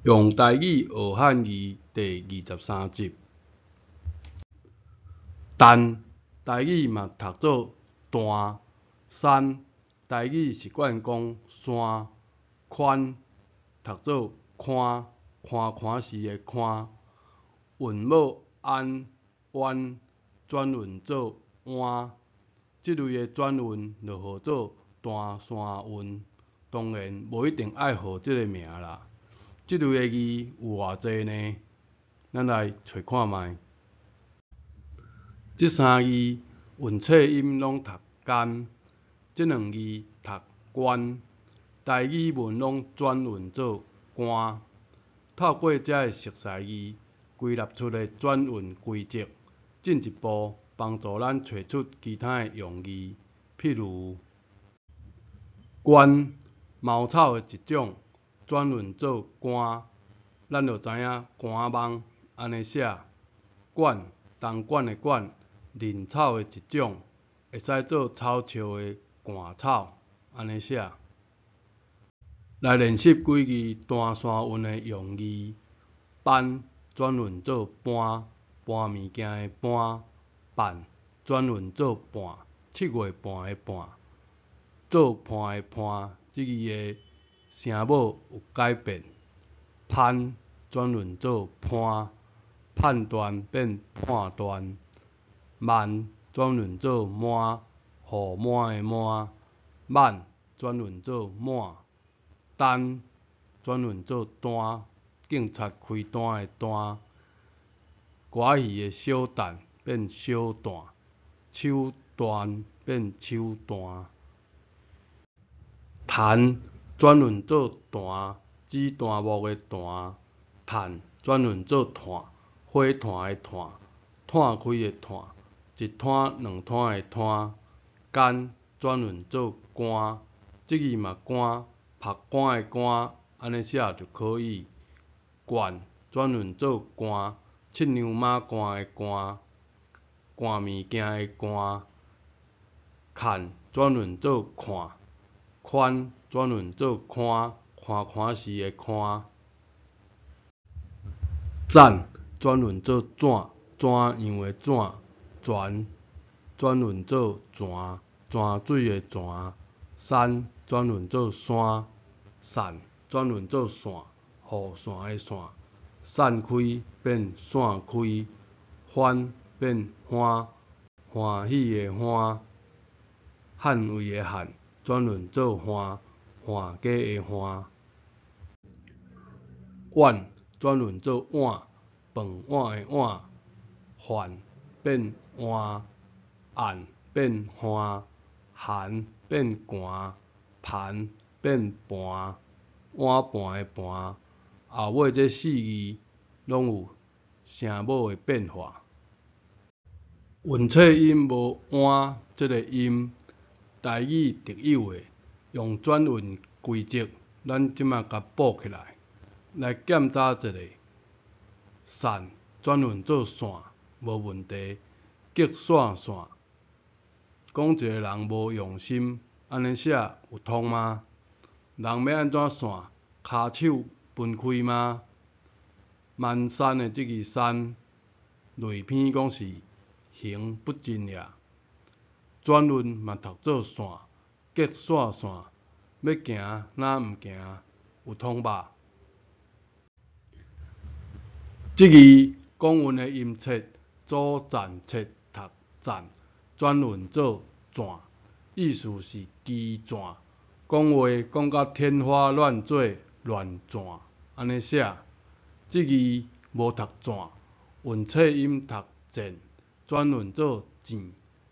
用台語學漢字第23集。陳，台語嘛讀做彈；山，台語習慣講山；寬，讀做寬，寬寬時的寬。韻母安、彎，轉韻做彎。這類的轉韻就號做彈山韻，當然無一定愛號這个名啦。這類的字有偌濟呢？咱來揣看覓。這三字韻切音攏讀干，這兩字讀關，台語文攏轉韻做官。透過遮个熟似字，歸納出的轉韻規則，進一步幫助咱揣出其他的用字，譬如關，茅草的一種，轉韻做官，咱就知影官網按呢寫。管，東莞的管，蔺草的一種，會使做草笑的灌草，按呢寫。來練習幾字彈山韻的用字：班轉韻做搬，搬物件的搬；辦轉韻做伴，七月半的半；做伴的伴，這字的聲母有改變。攀轉韻做攀，判斷變判斷。慢轉韻做瞞，雨瞞的瞞；挽轉韻做滿。單轉韻做單，警察開單的單。歌仔戲的小旦變小旦，手段變手段。彈轉韻做彈，紫檀木的檀。炭轉韻做炭，火炭的炭，炭開的炭，一攤兩攤的攤。乾轉韻做乾，這字嘛乾，曝光的光，按呢寫就可以。罐轉韻做罐，七娘媽罐的罐，摜物件的摜。看轉韻做看，寬轉韻做寬，寬寬時的寬。棧轉韻做怎，怎樣的怎。泉轉韻做泉，泉水的泉。山轉韻做山，散轉韻做散，雨傘的傘。散開變散開，翻變翻，歡喜的歡。捍衛的捍轉韻做捍，換家的換。碗轉韻做碗，飯碗的碗。換變換，按變換，寒變寒，盤變盤，碗盤的盤。後尾這四字攏有聲母的變化。韻切音無彎這个音，台語特有的，用轉韻規則，咱這馬共補起來，來檢查一下。散轉韻做散，無問題。激散散，講一个人無用心，按呢寫有通嗎？人欲按怎散？跤手分開嗎？蠻山的這个山，類篇講是形不盡也。轉韻嘛讀做散，激散散，欲行若毋行，有通吧？這字講韻的音節，祖讚切讀讚，轉韻做轉，意思是奇轉，講話講甲天花亂墜，亂轉，按呢寫。這字無讀轉，韻切音讀賤，轉韻做賤。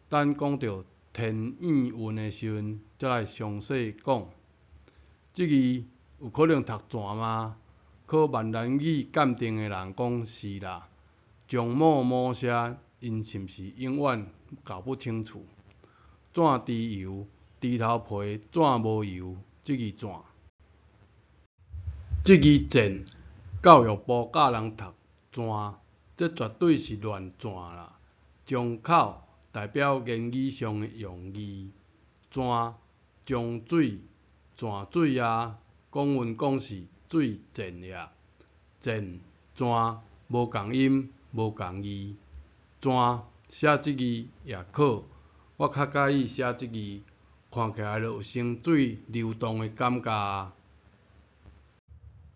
等講著天演韻的時陣，才來詳細講。這字有可能讀轉嗎？考閩南語鑑定的人講是啦。將母母聲𪜶是毋是永遠搞不清楚？轉豬油，豬頭皮轉無油，這字轉。這字賤，教育部教人讀轉，這絕對是亂轉啦。將口代表言語上的用字，泉將水，泉水啊，講韻講是水賤也。戰、泉無仝音，無仝字。泉寫這字也可，我較佮意寫這字，看起來就有清水流動的感覺。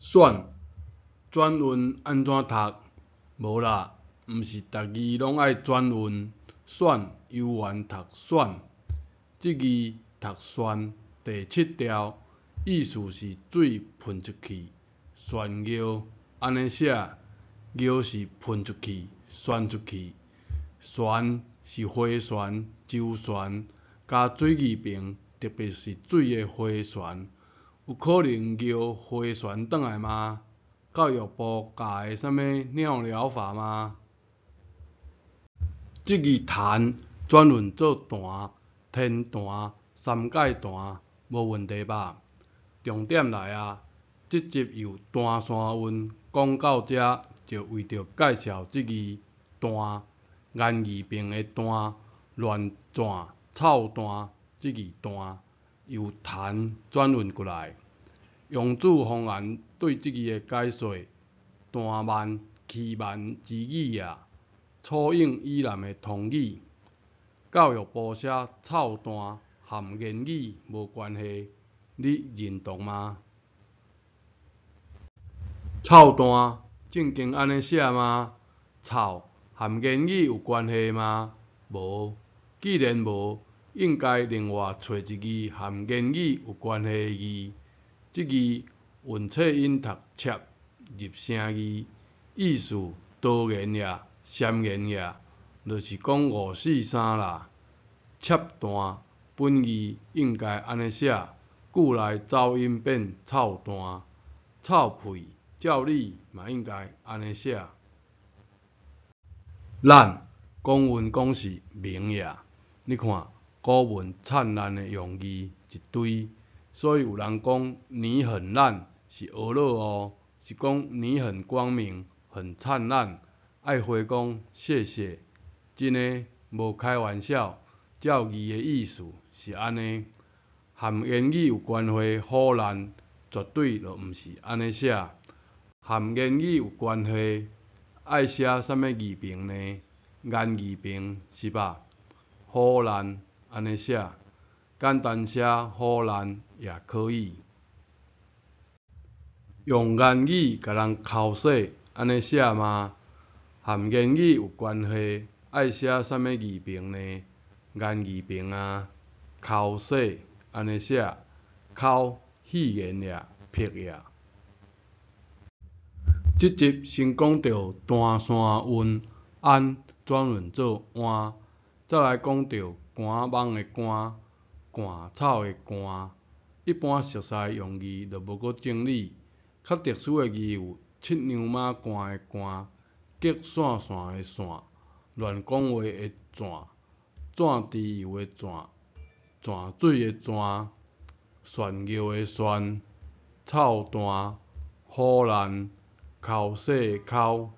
選轉韻按怎讀？無啦，毋是逐字攏愛轉韻。選猶原讀選，這字讀旋，第七調，意思是水噴出去，旋尿按呢寫，尿是噴出去，旋出去。旋是回旋、周旋，加水字旁，特別是水的回旋，有可能尿回旋轉來嗎？教育部教的啥物尿療法嗎？這字壇轉韻做壇、天壇、三界壇，無問題吧？重點來啊！這集由單線韻講到遮，就為著介紹這字壇，言字旁的壇，亂轉、臭彈，這字壇由壇轉韻過來。楊子方言對這字的解說，怠慢、欺瞞之語也。楚郢以南的通語，教育部寫臭彈和言語無關係，你認同嗎？臭彈正經按呢寫嗎？臭和言語有關係嗎？無，既然無，應該另外揣一字和言語有關係的字。這字韻切音讀切入聲字，意思多言也、閃言也，就是講五四三啦。切斷本字應該按呢寫，句內走音變臭彈、臭屁，照理嘛應該按呢寫。爛，古文講是明也。你看古文燦爛的用字一堆，所以有人講你很爛是訛了哦，是講你很光明、很燦爛，愛回講謝謝，真的無開玩笑，照字的意思是按呢，和言語有關係，唬爛絕對就毋是按呢寫。和言語有關係，愛寫啥物字旁呢？言字旁是吧？唬爛按呢寫，簡單寫唬爛也可以。用言語共人剾洗，按呢寫嗎？和言語有關係，愛寫啥物字旁呢？言字旁啊，剾洗按呢寫，剾戲言也，癖也。這集先講著單線韻按轉韻做換，再來講著寒網的寒、寒草的寒。一般熟似用字就無閣整理，較特殊的字有七娘媽寒的寒、激線線的線、亂講話的轉、轉豬油的轉、泉水的泉、炫尿的炫、臭彈、唬爛、剾洗的剾。